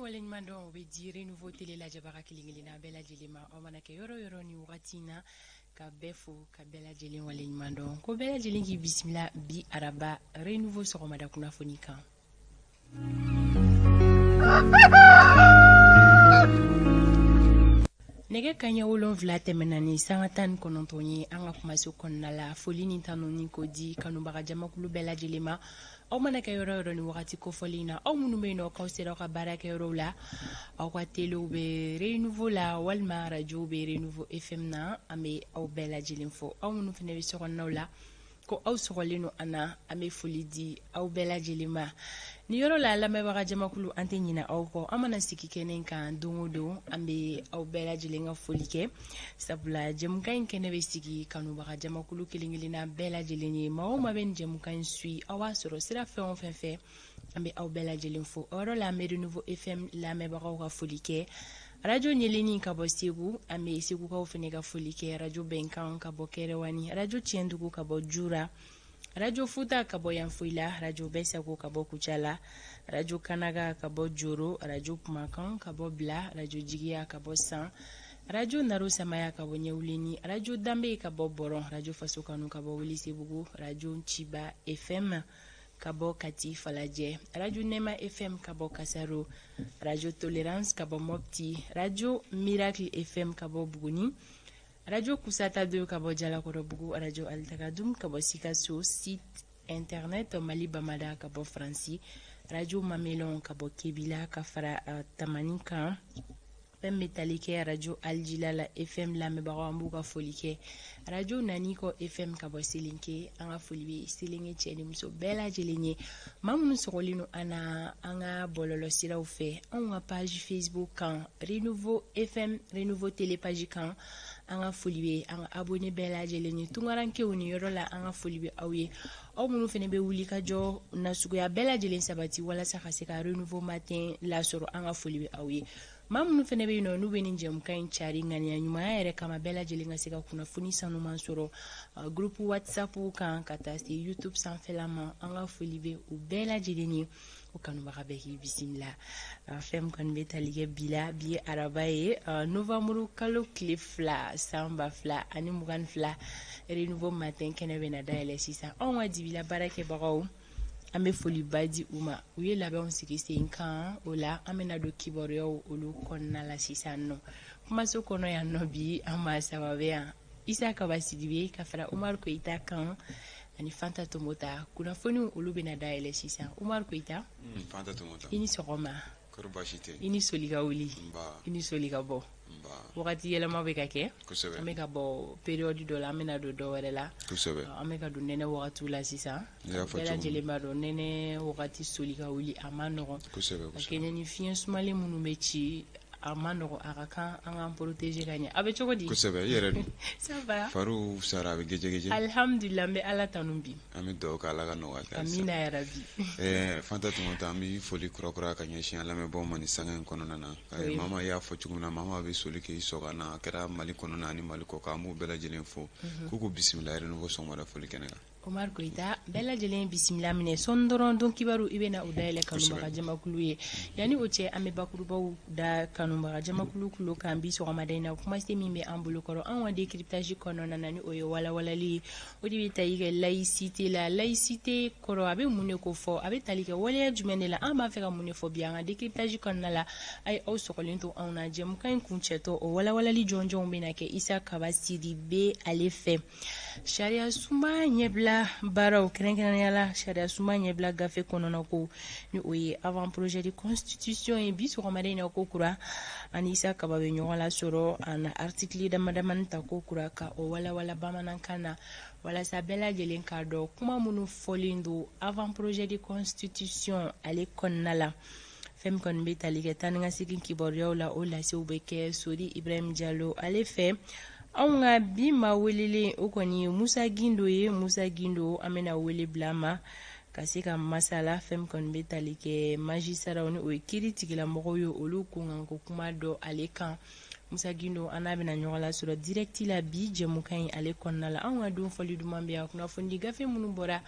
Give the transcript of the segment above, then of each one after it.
waleɲuman dɔn o bɛ di Renouveau télé lajɛbaga kelen kelenna bɛɛ lajɛlen ma, aw mana kɛ yɔrɔ yɔrɔ ni wagati in na, ka bɛɛ fo ka bɛɛ lajɛlen waleɲuman dɔn, ko bɛɛ lajɛlen k'i bisimila bi araba Renouveau sɔgɔmada kunnafoni kan. Nɛgɛ kanɲɛ 7 tɛmɛna ni sanga 19 ye an ka kumaso kɔnɔna la. Foli ni tanuni ko di kanubaga jamakulu bɛɛ lajɛlen ma, aw mana kɛ yɔrɔ yɔrɔ ni wagati kofɔlen na. Aw minnu bɛ yen nɔ k'aw sera aw ka baarakɛyɔrɔw la, aw ka telew bɛ Renouveau la walima arajow bɛ Renouveau FM na, an bɛ aw bɛɛ lajɛlen fo. Aw minnu fana bɛ sokɔnɔnaw la ko aw sɔgɔlen don an na, an bɛ foli di aw bɛɛ lajɛlen ma ni yɔrɔ la. Lamɛnbaga jamakulu, an tɛ ɲinɛ aw kɔ. An mana sigi kɛnɛ kan don o don, an bɛ aw bɛɛ lajɛlen ka foli kɛ, sabula jɛmukan in kɛnɛ bɛ sigi kanubaga jamakulu kelen kelenna bɛɛ lajɛlen ye. Maa o maa bɛ nin jɛmukan in suit, aw b'a sɔrɔ sira fɛn o fɛn fɛ, an bɛ aw bɛɛ lajɛlen fo. O yɔrɔ la, an bɛ Renouveau FM lamɛnbagaw ka foli kɛ, arajo ɲɛlenni ka bɔ Segu, an bɛ Segukaw fana ka foli kɛ, arajo Bɛnkan ka bɔ Kɛrɛwani, arajo Tiɲɛdugu ka bɔ Jura, arajo Futa ka bɔ Yanfolila, arajo Bɛsago ka bɔ Kucala, arajo Kanaga ka bɔ Joro, arajo Kumakan ka bɔ Bila, arajo Jigiya ka bɔ San, arajo Naro Samaya ka bɔ Ɲɛwuleni, arajo Danbe ka bɔ Bɔrɔn, arajo Faso Kanu ka bɔ Welesebugu, arajo Ciba FM ka bɔ Kati Falajɛ, arajo Nɛma FM ka bɔ Kasaro, arajo Tolerance ka bɔ Mopti, arajo Miracle FM ka bɔ Buguni, arajo Kusata 2 ka bɔ Jalakɔrɔbugu, arajo Altakadum ka bɔ Sikaso, site internet Mali Bamada ka bɔ Faransi, arajo Mamelɔn ka bɔ Kebila ka fara Tamani kan. Fɛn bɛ tali kɛ arajo Aljilala FM lamɛnbagaw, an b'u ka foli kɛ, arajo Nanikɔ FM ka bɔ Selenke, an ka foli bɛ Selenke cɛ ni muso bɛɛ lajɛlen ye. Maa minnu sɔgɔlen don an na an ka bɔlɔlɔ siraw fɛ, anw ka page Facebook kan, Renouveau FM, Renouveau télé page kan, an ka foli bɛ an ka abonné bɛɛ lajɛlen ye. Tunkarankew ni yɔrɔ la, an ka foli bɛ aw ye. Aw minnu fana bɛ wuli ka jɔ nasuguya bɛɛ lajɛlen sabati walasa ka se ka Renouveau matin lasɔrɔ, an ka foli bɛ aw ye. Maa minnu fana bɛ yen nɔ n'u bɛ nin jɛmukan in cari ŋaniya ɲumanya yɛrɛ kama, bɛɛ lajɛlen ka se ka kunnafoni sanuman sɔrɔ groupe WhatsApp kan ka taa se YouTube sanfɛla ma, an ka foli bɛ u bɛɛ lajɛlen ye. O kanubaga bɛɛ k'i bisimila. Fɛn min kɔni bɛ tali kɛ bi la, bi ye araba ye, novembre kalo tile 2, san 2022. Renouveau matin kɛnɛ bɛ na dayɛlɛ sisan. Anw ka dibila baarakɛbagaw, an bɛ foliba di u ma, u ye labɛnw sigi sen kan. O la, an bɛna don kibaruyaw olu kɔnɔna la sisan nɔ. Kumaso kɔnɔ yan nɔ bi, an maa saba bɛ yan: Isa Kaba Sidibe ka fara Umaru Koyita kan ani Fanta Tomota. Kunnafoniw olu bɛna dayɛlɛ sisan. Umaru Koyita, Fanta Tomota, i ni sɔgɔma. Kɔri baasi tɛ? I ni soli ka wuli, i ni soli ka bɔ. Wagati yɛlɛma bɛ ka kɛ, an bɛ ka bɔ période dɔ la, an bɛna don dɔ wɛrɛ la. An bɛ ka don nɛnɛ wagatiw la sisan. Bɛɛ lajɛlen b'a dɔn, nɛnɛ wagati soli ka wuli a ma nɔgɔn, ka kɛɲɛ ni fiɲɛ sumalen minnu bɛ ci, a ma nɔgɔn. A ka kan an k'an protéger ka ɲɛ. A bɛ cogo di? Kosɛbɛ, i yɛrɛ dun? Ça va. Fariw sara, a bɛ gɛjɛgɛjɛ. Alhamdulillah, n bɛ Ala tanu bi. An bɛ dugawu kɛ, Ala ka nɔgɔya kɛ. Amina yarabi. Fanta Tomota, an bɛ foli kura kura ka ɲɛsin an lamɛnbaaw ma nin sanga in kɔnɔna na. Mama y'a fɔ cogo min na, mama bɛ soli k'i sɔgɔ na, a kɛra Mali kɔnɔna ani Mali kɔ kan, an b'u bɛɛ lajɛlen fo k'u k'u bisimila Renouveau sɔgɔmada foli kɛnɛ kan. Omar Koyita, bɛɛ lajɛlen bisimila minɛ. Sɔɔni dɔrɔn, don kibaru, i bɛna o dayɛlɛ kanubaga jamakulu ye. Yanni o cɛ, an bɛ bakurubaw da kanubaga jamakulu tulo kan bi sɔgɔmada in na. Kumasen min bɛ an bolokɔrɔ anw ka décryptage kɔnɔna na, ni o ye walawalali ye, o de bɛ tali kɛ laïcité la. Laïcité kɔrɔ, a bɛ mun de ko fɔ? A bɛ tali kɛ waleya jumɛn de la? An b'a fɛ ka mun de fɔ bi an ka décryptage kɔnɔna la? A ye aw sɔgɔlen to anw na jɛmukan in kuncɛtɔ, o walawalali jɔnjɔnw bɛna kɛ Isa Kaba Sidibe ale fɛ. Sariya sunba ɲɛbila baaraw, kɛrɛnkɛrɛnnenya la sariya sunba ɲɛbila gafe kɔnɔna ko, ni o ye avant projet de constitution ye, bi sɔgɔmada in na ko kura, ani Isa Kaba bɛ ɲɔgɔn lasɔrɔ. A na article damadamani ta ko kura ka o walawala bamanankan na, walasa bɛɛ lajɛlen k'a dɔn kuma minnu fɔlen don avant projet de constitution ale kɔnɔna la. Fɛn min kɔni bɛ tali kɛ taa ni ka segin kibaruyaw la, o lasew bɛ kɛ Sori Ibrahim Jalo ale fɛ. Anw ka bi maa welelen, o kɔni ye Musa Gindo ye. Musa Gindo, an bɛna wele bila a ma ka se ka masala fɛn min kɔni bɛ tali kɛ magistratw, ni o ye kiiri tigilamɔgɔw ye, olu kunkanko kuma dɔ ale kan. Musa Gindo, an n'a bɛna ɲɔgɔn lasɔrɔ direct la bi jɛmukan in ale kɔnɔna la. Anw ka don fɔli duman bɛ yan, kunnafoni gafe minnu bɔra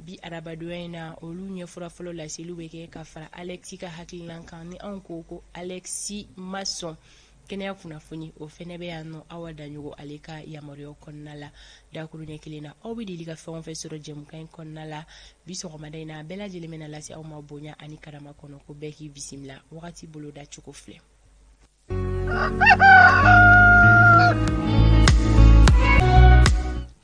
Bi arabadonya in na, olu ɲɛfura fɔlɔ laseliw bɛ kɛ ka fara Alexi ka hakilinan kan. Ni anw ko ko Alexi Masɔn, kɛnɛya kunnafoni, o fɛnɛ bɛ yan nɔ. Awa Daɲogo, ale ka yamaruya kɔnɔna la, dakuruɲɛ kelen na, aw bɛ deli ka fɛn o fɛn sɔrɔ jɛmukan in kɔnɔna la bi sɔgɔmada in na, a bɛɛ lajɛlen bɛna lase aw ma bonya ani karama kɔnɔ. Ko bɛɛ k'i bisimila, wagati boloda cogo filɛ.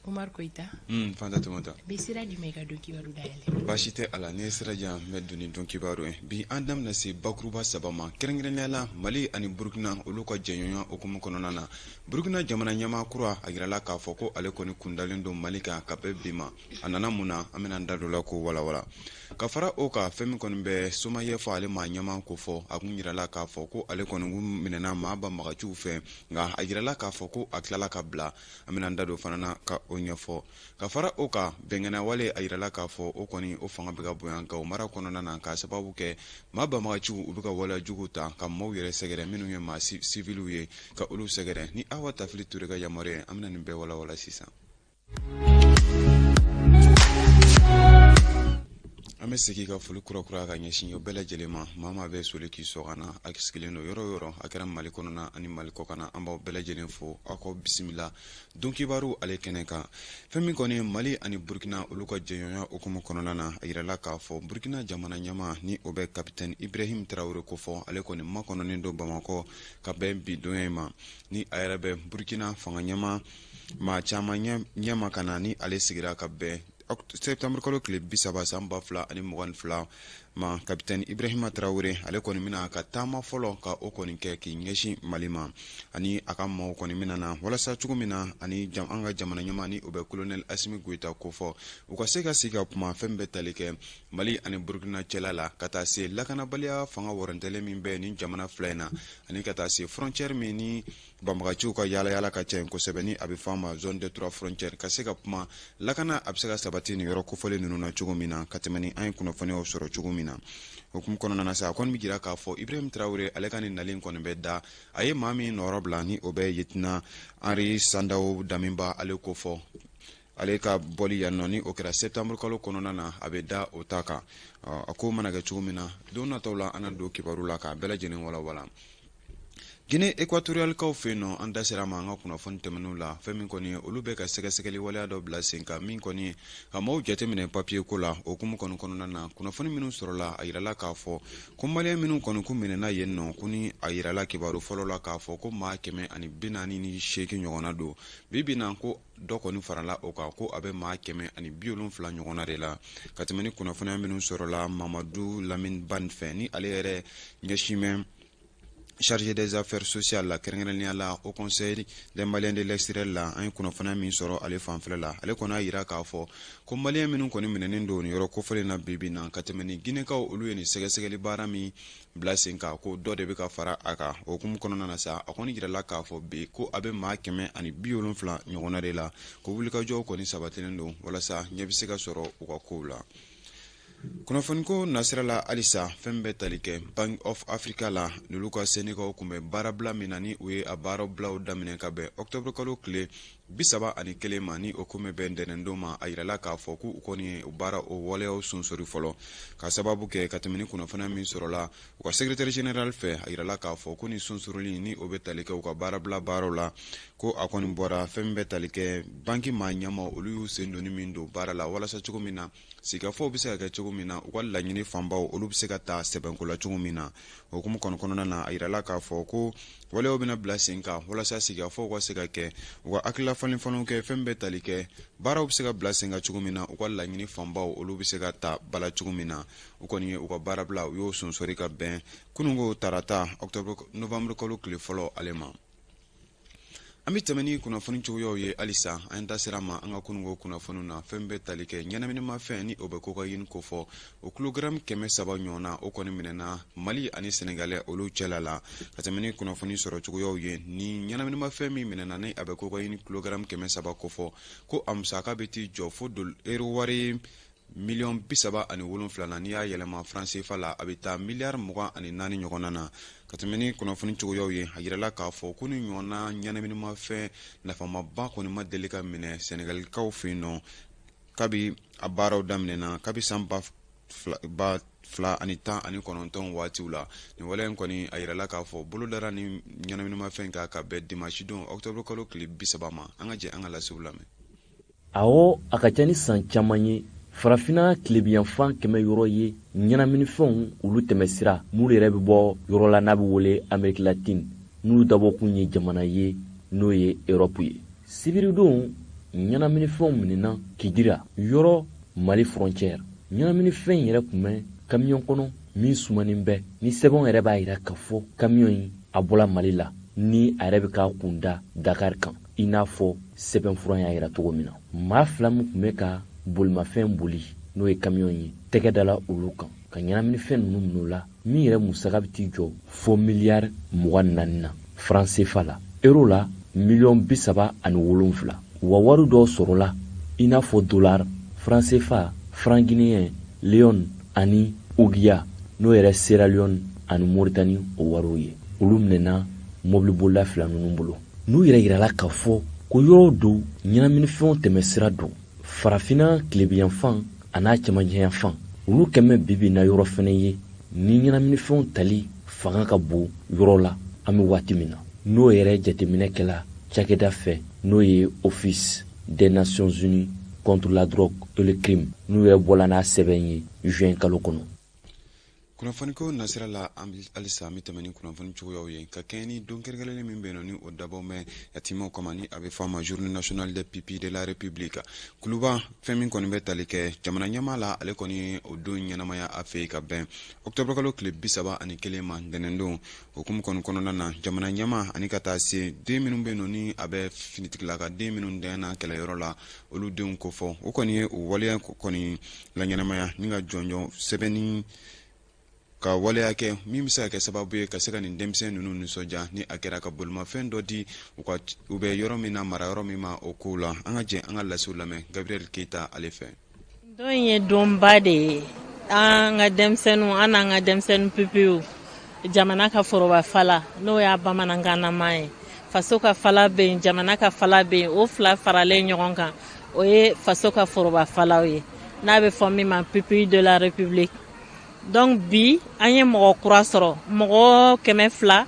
Umar Koyita. Fanta Tumata. Bɛ sira di ma i ka don kibaru dayɛlɛ. Baasi tɛ a la, n'i ye sira di yan, n bɛ don ni don kibaru ye. Bi, an da bɛna se bakuruba saba ma, kɛrɛnkɛrɛnnenya la Mali ani Burukina, olu ka jɛɲɔgɔnya hukumu kɔnɔna na. Burukina jamana ɲɛmaa kura, a yirala k'a fɔ ko ale kɔni kundalen don Mali kan ka bɛn bi ma. A nana mun na? An bɛna an da don la k'o walawala. Ka fara o kan, fɛn min kɔni bɛ SOMAGEF, ale maa ɲɛmaa ko fɔ, a kun yirala k'a fɔ ko ale kɔni kun minɛna maa banbagaciw fɛ, nka a yirala k'a fɔ ko a tilala ka bila. An bɛna an da don fana na ka o ɲɛfɔ. Ka fara o kan, bɛnkɛnɛ wale, a yirala k'a fɔ o kɔni o fanga bɛ ka bonya Gawo mara kɔnɔna na, k'a sababu kɛ maa banbagaciw, u bɛ ka waleya jugu ta ka maaw yɛrɛ sɛgɛrɛ, minnu ye maa siviliw ye, ka olu sɛgɛrɛ. Ni Awa Tafili Ture ka yamaruya ye, an bɛna nin bɛɛ walawala sisan. An bɛ segin ka foli kura kura ka ɲɛsin o bɛɛ lajɛlen ma. Maa maa bɛ soli k'i sɔgɔ na, a sigilen don yɔrɔ o yɔrɔ, a kɛra Mali kɔnɔna ani Mali kɔkan, an b'aw bɛɛ lajɛlen fo, aw ka bisimila don kibaru ale kɛnɛ kan. Fɛn min kɔni Mali ani Burukina, olu ka jɛɲɔgɔnya hukumu kɔnɔna na, a yirala k'a fɔ Burukina jamana ɲɛmaa, ni o bɛ kapitɛni Ibrahim Tarawele kofɔ, ale kɔni makɔnɔnen don Bamakɔ ka bɛn bi don in ma, ni a yɛrɛ bɛ Burukina fanga ɲɛmaa maa caman ɲɛma ka na, ni ale sigira ka bɛn septembre kalo tile 30 san 2022 ma. Kapitɛni Ibrahima Tarawele, ale kɔni bɛna ka taama fɔlɔ ka o kɔni kɛ k'i ɲɛsin Mali ma, ani a ka maaw kɔni bɛna na walasa cogo min na ani an ka jamana ɲɛmaa, ni o bɛ kolonɛli Asimi Goyita kofɔ, u ka se ka sigi ka kuma fɛn bɛ tali kɛ Mali ani Burukina cɛla la, ka taa se lakanabaliya fanga wɔrɔntɛlen min bɛ nin jamana fila in na, ani ka taa se frontière min ni banbagaciw ka yaala yaala ka ca yen kosɛbɛ, ni a bɛ fɔ a ma zone des trois frontières, ka se ka kuma lakana a bɛ se ka sabati nin yɔrɔ kofɔlen ninnu na cogo min na, ka tɛmɛ ni an ye kunnafoniyaw sɔrɔ cogo min na. Hukumu kɔnɔna na sa, a kɔni bɛ jira k'a fɔ Ibrahim Tarawele, ale ka nin nalen kɔni bɛ da a ye maa min nɔrɔ bila, ni o bɛ lieutenant Henri Sandaogo Damiba ale ko fɔ, ale ka bɔli yan nɔ, ni o kɛra septembre kalo kɔnɔna na, a bɛ da o ta kan. A ko mana kɛ cogo min na, don nataw la, an na don kibaru la k'a bɛɛ lajɛlen walawala. Guinée équatorialekaw fɛ yen nɔ, an da sera ma an ka kunnafoni tɛmɛnenw la, fɛn min kɔni ye, olu bɛ ka sɛgɛsɛgɛli waleya dɔ bila sen kan, min kɔni ye ka maaw jateminɛ papiye ko la. O hukumu kɔni kɔnɔna na, kunnafoni minnu sɔrɔla, a yirala k'a fɔ ko maliyɛn minnu kɔni kun minɛna yen nɔ, ko ni a yirala kibaru fɔlɔ la k'a fɔ ko maa 148 ɲɔgɔnna don, bi bi na ko dɔ kɔni farala o kan, ko a bɛ maa 170 ɲɔgɔnna de la, ka tɛmɛ ni kunnafoniya minnu sɔrɔla Mamadu Lamine Ban fɛ, ni ale yɛrɛ ɲɛsin bɛ chargé des affaires sociales la, kɛrɛnkɛrɛnnenya la au Conseil des Maliens de l'extérieur la. An ye kunnafoniya min sɔrɔ ale fanfɛla la, ale kɔni y'a yira k'a fɔ ko maliyɛn minnu kɔni minɛnen don nin yɔrɔ kofɔlen na bi bi na, ka tɛmɛ ni Ginɛkaw, olu ye nin sɛgɛsɛgɛli baara min bila sen kan, ko dɔ de bɛ ka fara a kan. O hukumu kɔnɔna na sa, a kɔni yirala k'a fɔ bi ko a bɛ maa 170 ɲɔgɔnna de la, ko wulikajɔw kɔni sabatilen don walasa ɲɛ bɛ se ka sɔrɔ u ka kow la. Kunnafoniko nasira la halisa, fɛn bɛ tali kɛ Bank of Africa la, n'olu ka sendikaw tun bɛ baarabila min na, ni u ye a baarabilaw daminɛ ka bɛn octobre kalo tile 31 ma, ni o ko bɛ bɛn ntɛnɛndon ma, a yirala k'a fɔ k'u kɔni ye baara o waleyaw sonsori fɔlɔ, ka sababu kɛ ka tɛmɛ ni kunnafoniya min sɔrɔla u ka secrétaire général fɛ. A yirala k'a fɔ ko ni sonsoroli, ni o bɛ tali kɛ u ka baarabila baaraw la, ko a kɔni bɔra fɛn bɛ tali kɛ banki maa ɲɛma, olu y'u sen donni min don baara la, walasa cogo min na sigikafɔw bɛ se ka kɛ cogo min na, u ka laɲini fanbaw, olu bɛ se ka ta sɛbɛnko la cogo min na. O hukumu kɔni kɔnɔna na, a yirala k'a fɔ ko waleyaw bɛna bila sen kan walasa sigikafɔw ka se ka kɛ, u ka hakilila falen falenw kɛ, fɛn bɛ tali kɛ baaraw bɛ se ka bila sen kan cogo min na, u ka laɲini fanbaw, olu bɛ se ka ta bala cogo min na. U kɔni ye u ka baarabila, u y'o sonsori ka bɛn kununko tarata octobre novembre kalo tile fɔlɔ ale ma. An bɛ tɛmɛ ni kunnafoni cogoyaw ye halisa. An da sera ma an ka kununko kunnafoniw na, fɛn bɛ tali kɛ ɲɛnaminimafɛn, ni o bɛ cocaïne kofɔ, o kilogramme 300 ɲɔgɔnna, o kɔni minɛna Mali ani Senegalɛ olu cɛla la. Ka tɛmɛ ni kunnafoni sɔrɔ cogoyaw ye, ni ɲɛnaminimafɛn min minɛna, ni a bɛ cocaïne kilogramme 300 kofɔ, ko a musaka bɛ t'i jɔ fo euro wari miliyɔn 37 na. N'i y'a yɛlɛma franc CFA la, a bɛ taa miliyari 24 ɲɔgɔnna na. Ka tɛmɛ ni kunnafoni cogoyaw ye, a yirala k'a fɔ ko ni ɲɔgɔnna ɲɛnaminimafɛn nafamaba kɔni ma deli ka minɛ Sɛnɛgalikaw fɛ yen nɔ. Kabi a baaraw daminɛna kabi san 2019 waatiw la, nin waleya in kɔni, a yirala k'a fɔ bolo dara ni ɲɛnaminimafɛn kan ka bɛn dimanche don, octobre kalo tile 30 ma. An ka jɛ an ka lasew lamɛn. Awɔ, a ka ca ni san caman ye, Farafinna tilebiyanfan kɛmɛ yɔrɔ ye ɲɛnaminifɛnw olu tɛmɛsira minnu yɛrɛ bɛ bɔ yɔrɔ la n'a bɛ wele Ameriki Latine, n'olu dabɔkun ye jamana ye n'o ye Erɔpu ye. Sibiridon, ɲɛnaminifɛnw minɛna Kidira yɔrɔ, Mali frontière. Ɲɛnaminifɛn yɛrɛ tun bɛ kamiyɔn kɔnɔ min sumanen bɛ ni sɛbɛnw yɛrɛ b'a yira k'a fɔ kamiyɔn in a bɔla Mali la, ni a yɛrɛ bɛ k'a kun da Dakar kan, i n'a fɔ sɛbɛnfura y'a yira cogo min na. Maa fila min tun bɛ ka bolimafɛn boli, n'o ye kamiyɔn ye, tɛgɛ dala olu kan ka ɲɛnaminifɛn ninnu minɛ u la, min yɛrɛ musaka bɛ t'i jɔ fo miliyari 24 na franc CFA la, euro la miliyɔn 37. Wa wari dɔw sɔrɔla, i n'a fɔ dollar, franc CFA, franc guinéen, leone ani ouguiya, n'o yɛrɛ Sierra Leone ani Mauritanie o wariw ye. Olu minɛna mɔbilibolila fila ninnu bolo, n'u yɛrɛ yirala k'a fɔ ko yɔrɔ don ɲɛnaminifɛnw tɛmɛsira don Farafinna tilebiyanfan a n'a cɛmancɛyanfan. Olu kɛmɛ bibi na yɔrɔ fɛnɛ ye ni ɲɛnaminifɛnw tali fanga ka bon yɔrɔ la an bɛ waati min na, n'o yɛrɛ jateminɛ kɛla cakɛda fɛ, n'o ye Office des Nations Unies contre la drogue et le crime, n'u yɛrɛ bɔla n'a sɛbɛn ye juin kalo kɔnɔ. Kunnafoniko nasira la halisa, an bɛ tɛmɛ ni kunnafoni cogoyaw ye ka kɛɲɛ ni don kɛrɛnkɛrɛnnen min bɛ yen nɔ, ni o dabɔ bɛ yatimɛw kama, ni a bɛ fɔ a ma Journée nationale des pupilles de la République. Kuluba, fɛn min kɔni bɛ tali kɛ jamana ɲɛmaa la, ale kɔni ye o don ɲɛnamaya a fɛ yen ka bɛn octobre kalo tile 31 ma, ntɛnɛndon. Hukumu kɔni kɔnɔna na, jamana ɲɛmaa ani ka taa se den minnu bɛ yen nɔ, ni a bɛ finitigila ka den minnu dɛɲɛna kɛlɛyɔrɔ la, olu denw kofɔ, o kɔni ye o waleya kɔni la ɲɛnamaya ni ka jɔnjɔn sɛbɛnni ka waleya kɛ min bɛ se ka kɛ sababu ye ka se ka nin denmisɛn ninnu nisɔndiya, ni a kɛra ka bolimafɛn dɔ di u ka u bɛ yɔrɔ min na, mara yɔrɔ min ma o kow la. An ka jɛ an ka lasew lamɛn Gabriel Keyita ale fɛ. Don in ye donba de ye an ka denmisɛnninw, an n'an ka denmisɛnnin pupillew, jamana ka foroba fala, n'o y'a bamanankanama ye. Faso ka fala bɛ yen, jamana ka fala bɛ yen, o fila faralen ɲɔgɔn kan, o ye faso ka foroba falaw ye, n'a bɛ fɔ min ma pupille de la République. Donc bi an ye mɔgɔ kura sɔrɔ, mɔgɔ 287.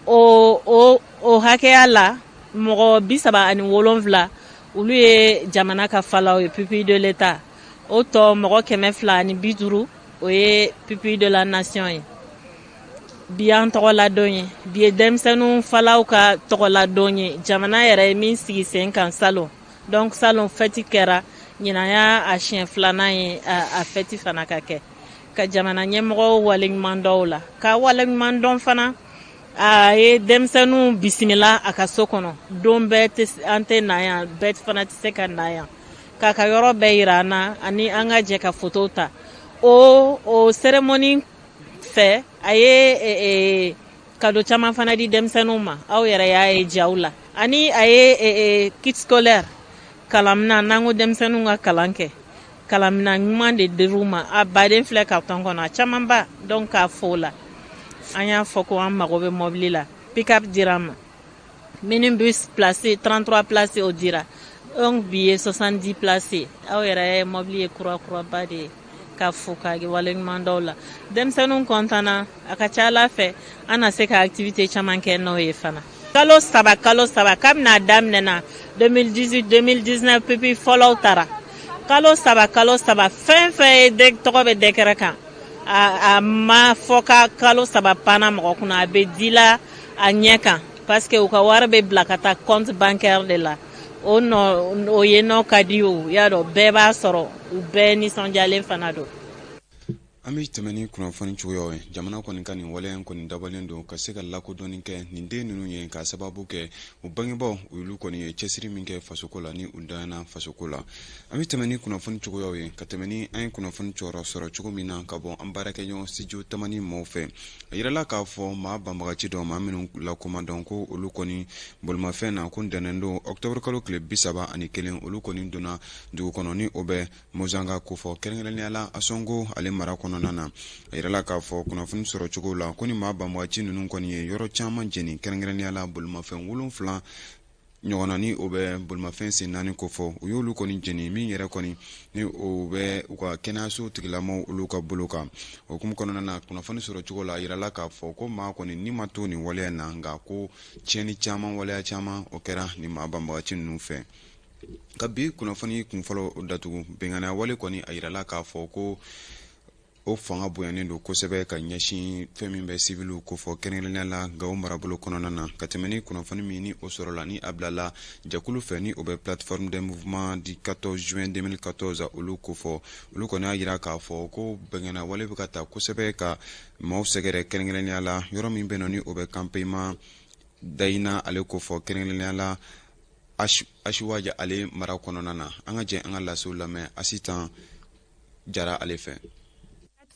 O hakɛya la, mɔgɔ 37 olu ye jamana ka falaw ye, pupille de l'État. O tɔ mɔgɔ 250, o ye pupille de la nation ye. Bi y'an tɔgɔladon ye, bi ye denmisɛnninw falaw ka tɔgɔladon ye, jamana yɛrɛ ye min sigi sen kan salon. Donc salon fɛti kɛra, ɲinan y'a a siɲɛ filanan ye a fɛti fana ka kɛ, ka jamana ɲɛmɔgɔw waleɲuman dɔw la, ka waleɲuman dɔn fana. A ye denmisɛnninw bisimila a ka so kɔnɔ. Don bɛɛ tɛ an tɛ na yan, bɛɛ fana tɛ se ka na yan k'a ka yɔrɔ bɛɛ yira an na, ani an ka jɛ ka photo ta. O cérémonie fɛ, a ye cadeau caman fana di denmisɛnninw ma, aw yɛrɛ y'a ye jaw la, ani a ye kit scolaire, kalanminan, n'an ko denmisɛnninw ka kalan kɛ, kalanminan ɲuman de dir'u ma. A baden filɛ carton kɔnɔ, a camanba. Donc k'a fo o la, an y'a fɔ ko an mago bɛ mɔbili la, pick-up dira an ma, minibus place 33 place o dira. Donc bi ye 70 place. Aw yɛrɛ ye mɔbili ye, kura kuraba de ye. Ka fo ka waleɲuman dɔw la, denmisɛnninw kɔntanna. A ka ca Ala fɛ, an na se ka activité caman kɛ n'o ye fana. Kalo saba, kalo saba kabini a daminɛna 2018, 2019, pupille fɔlɔw taara kalo saba, kalo saba. Fɛn fɛn ye tɔgɔ bɛ décret kan, a ma fɔ ka kalo 3 panna mɔgɔ kunna, a bɛ dila a ɲɛ kan, parce que u ka wari bɛ bila ka taa compte bancaire de la. O nɔ o ye nɔ ka di, o y'a dɔn bɛɛ b'a sɔrɔ, u bɛɛ nisɔndiyalen fana don. An bɛ tɛmɛ ni kunnafoni cogoyaw ye. Jamana kɔni ka nin waleya kɔni dabɔlen don ka se ka lakodɔnni kɛ nin den ninnu ye, k'a sababu kɛ u bangebaaw olu kɔni ye cɛsiri min kɛ fasoko la, ni u dayana fasoko la. An bɛ tɛmɛ ni kunnafoni cogoyaw ye, ka tɛmɛ ni an ye kunnafoni cɔrɔ sɔrɔ cogo min na ka bɔ an baarakɛɲɔgɔn studio Tamani maaw fɛ, a yirala k'a fɔ maa banbagaci dɔ, maa minnu lakoma dɔn ko olu kɔni bolimafɛn na, ko ntɛnɛn don octobre kalo tile 31, olu kɔni donna dugu kɔnɔ, ni o bɛ Mozanga kofɔ, kɛrɛnkɛrɛnnenya la Asɔngo ale mara kɔnɔna na. A yirala k'a fɔ kunnafoni sɔrɔ cogo la ko ni maa banbagaci ninnu kɔni ye yɔrɔ caman jeni, kɛrɛnkɛrɛnnenya la bolimafɛn wolonfila. ɲɔgɔnna ni o bɛ bolimafɛn sen naani kofɔ, u y'olu kɔni jeni. Min yɛrɛ kɔni ni o bɛ u ka kɛnɛyaso tigilamaw olu ka bolo kan, o hukumu kɔnɔna na, kunnafoni sɔrɔ cogo la, a yirala k'a fɔ ko maa kɔni ni ma to nin waleya na, nka ko tiɲɛni caman, waleya caman, o kɛra nin maa banbagaci ninnu fɛ. Ka bi kunnafoni kunfɔlɔ datugu, binkanni wale kɔni, a yirala k'a fɔ ko o fanga bonyanen don kosɛbɛ ka ɲɛsin fɛn min bɛ siviliw kofɔ, kɛrɛnkɛrɛnnenya la Gawo marabolo kɔnɔna na. Ka tɛmɛ ni kunnafoni min ni o sɔrɔla, ni a bilala jɛkulu fɛ ni o bɛ Plateforme des mouvements du 14 juin 2014 olu kofɔ, olu kɔni y'a jira k'a fɔ ko binkanni wale bɛ ka ta kosɛbɛ ka maaw sɛgɛrɛ, kɛrɛnkɛrɛnnenya la yɔrɔ min bɛ nɔ ni o bɛ campement Dayina ale kofɔ, kɛrɛnkɛrɛnnenya la Asiwaja ale mara kɔnɔna na. An ka jɛ an ka lasew lamɛn Asitan Jara ale fɛ.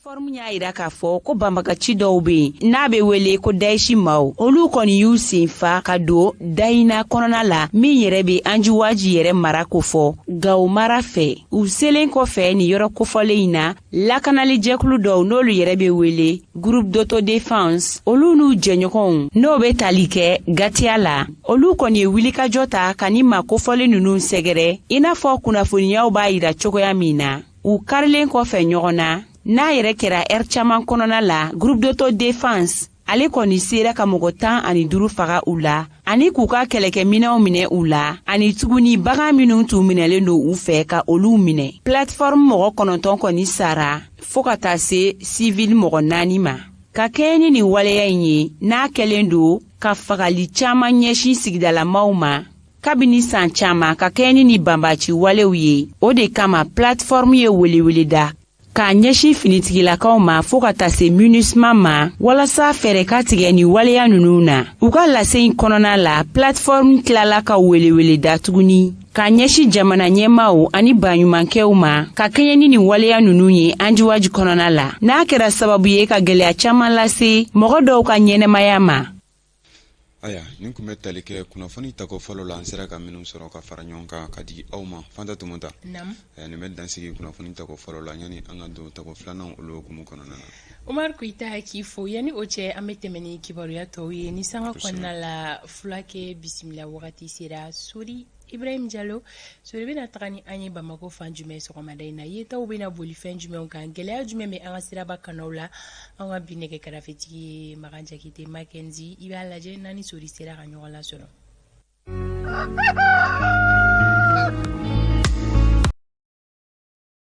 Plateforme y'a yira k'a fɔ ko banbagaci dɔw be yen n'a be wele ko Daeshi maaw, olu kɔni y'u sen fa ka don Dayina kɔnɔna la, min yɛrɛ be Anjiwaji yɛrɛ mara kofɔ Gawo mara fɛ. U selen kɔfɛ nin yɔrɔ kofɔlen in na, lakanalijɛkulu dɔw n'olu yɛrɛ be wele Groupe d'autodéfense, olu n'u jɛɲɔgɔnw n'o be tali kɛ Gatiya la, olu kɔni ye wulikajɔ ta ka ni maa kofɔlen ninnu sɛgɛrɛ, i n'a fɔ kunnafoniyaw b'a yira cogoya min na. U karilen kɔfɛ ɲɔgɔn na, n'a yɛrɛ kɛra ɛri caman kɔnɔna la, Groupe d'autodéfense ale kɔni sera ka mɔgɔ 15 faga u la, ani k'u ka kɛlɛkɛminɛw minɛ u la, ani tuguni bagan minnu tun minɛlen don u fɛ, ka olu minɛ. Plateforme mɔgɔ 9 kɔni sara, fɔɔ ka taa se sivili mɔgɔ 4 ma. Ka kɛɲɛ ni nin waleya in ye, n'a kɛlen don ka fagali caaman ɲɛsin sigidalamaw ma kabini san caman, ka kɛɲɛ ni nin banbaci walew ye, o de kama plateforme ye welewele da k'a ɲɛsin finitigilakaw ma, fɔɔ ka taa se MINUSMA ma, walasa fɛɛrɛ ka tigɛ nin waleya ninnu na. U ka lase in kɔnɔna la, plateforme tilala ka welewele da tuguni k'a ɲɛsin jamana ɲɛmaw ani baɲumankɛw ma, ka kɛɲɛ ni nin waleya ninnu ye Anjiwaji kɔnɔna la, n'a kɛra sababu ye ka gwɛlɛya caaman lase mɔgɔ dɔw ka ɲɛnɛmaya ma. Aya, nin tun bɛ tali kɛ kunnafoni tako fɔlɔ la, an sera ka minnu sɔrɔ ka fara ɲɔgɔn kan ka di aw ma. Fanta Tumota, nin bɛ dansigi kunnafoni tako fɔlɔ la, yanni an ka don tako filanan olu hukumu kɔnɔna na. Umar Koyita k'i fo. Yanni o cɛ, an bɛ tɛmɛ ni kibaruya tɔw ye ni sanga kɔnɔna la. Fulakɛ bisimila wagati sera. Sori Ibrahim Jalo, Sori bɛna taga ni an ye Bamakɔ fan jumɛn sɔgɔmada in na? Yetaw bɛna boli fɛn jumɛnw kan? Gɛlɛya jumɛn bɛ an ka siraba kanaw la? An ka bi nɛgɛ karafetigi ye Makan Jakite Makenzi. I b'a lajɛ n'a ni Sori sera ka ɲɔgɔn lasɔrɔ.